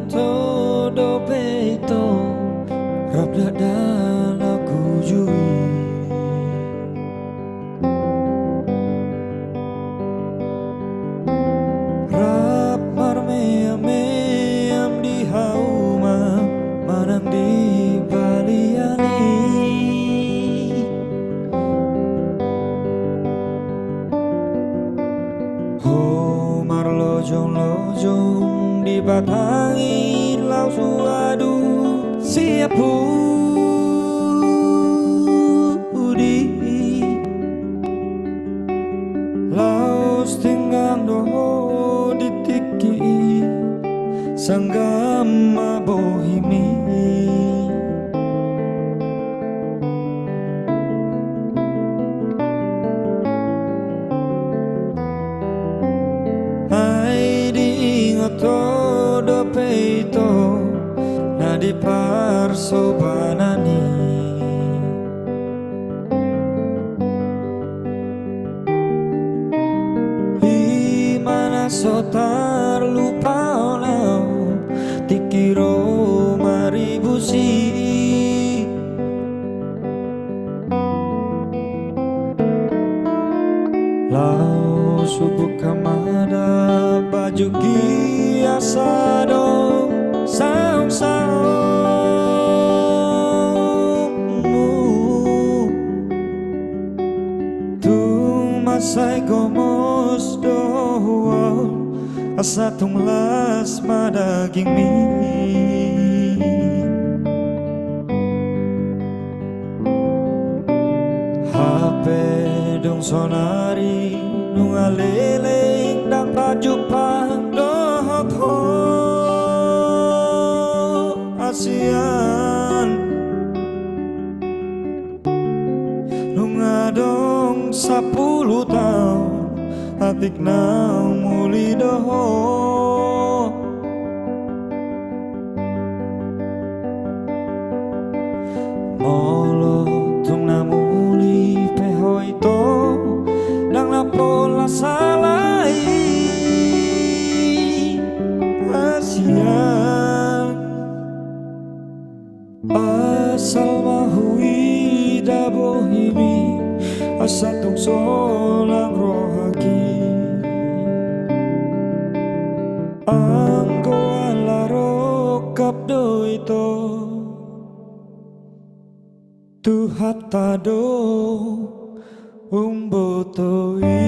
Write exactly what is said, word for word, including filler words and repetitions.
Ito dope ito, rap dakdanak uju i. Rap marmeam-meam di hauma manang di balian i. Ho marlojong-lojong di batang i laos huadu sian pudi. Laos tinggang do ho di tingki i, sanggam ma bohimi. Ai diingot ho dope ito na di parsobanan i. Ima na so tarlupaon au tingki ro maribus i. Laos hubuka ma da bajungki asa adong saong-saongmu. Tung mansai gomos do ho au, asa tung las ma dagingmi. Hape dung sonari nunga leleng ndang tajumpa dohot ho hasian. Nunga adong sampulu taon atik na muli do ho. Molo tung na muli pe ho ito, ndang na pola sala i hasian. Asal ma huida bohimi, asa tung solang rohangki. Anggo ala rongkap do ito, Tuhanta do umboto i.